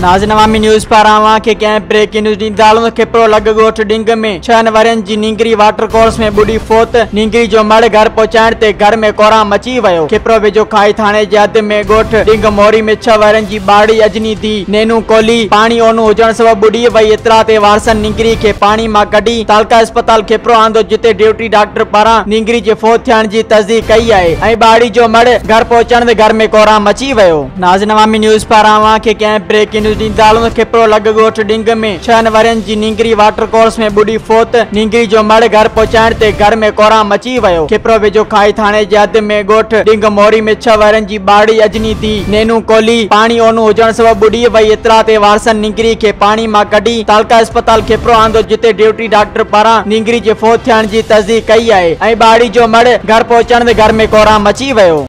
ناظرين عوامي نيوز پاران اوهان کي ڪنهن بريڪنگ نيوز ڏيندا هلون ته کپرو لڳ ڳوٺ ڊنگ ۾ ڇهن ورهين جي نينگري واٽر ڪورس ۾ ٻڏي فوت، نينگري جو مڙهه گهر پهچائڻ تي گهر ۾ ڪهرام مچي ويو. کپرو ويجهو کاهي ٿاڻي جي حد ۾ ڳوٺ ڊنگ موري ۾ ڇهه ورهين جي ٻارڙي اجني ڌي نينو ڪولهي پاڻي اونهون هجڻ سبب ٻڏي وئي. اطلاع تي وارثن نينگري کي پاڻي مان ڪڍي تعلقه اسپتال کپرو آندو جتي ڊيوٽي ڊاڪٽر پاران نينگري جي فوت ٿيڻ جي تصديق ڪئي آهي ۽ ٻارڙي جو مڙهه گهر پهچڻ تي گهر ۾ ڪهرام مچي ويو. ناظرين عوامي نيوز پاران اوهان کي ڪنهن بريڪنگ نيوز ڏيندا هلون ته کپرو لڳ ڳوٺ ڊنگ ۾ ڇهن ورهين جي نينگري واٽر ڪورس ۾ ٻڏي فوت، نينگري جو مڙهه گهر پهچائڻ تي گهر ۾ ڪهرام مچي ويو. کپرو ويجهو کاهي ٿاڻي جي حد ۾ ڳوٺ ڊنگ موري ۾ ڇهه ورهين جي ٻارڙي اجني ڌي نينو ڪولهي پاڻي اونهون هجڻ سبب ٻڏي وئي. اطلاع تي وارثن نينگري کي پاڻي مان ڪڍي تعلقه اسپتال کپرو آندو جتي ڊيوٽي ڊاڪٽر پاران نينگري جي فوت ٿيڻ جي تصديق ڪئي آهي ۽ ٻارڙي جو مڙهه گهر پهچڻ تي گهر ۾ ڪهرام مچي ويو.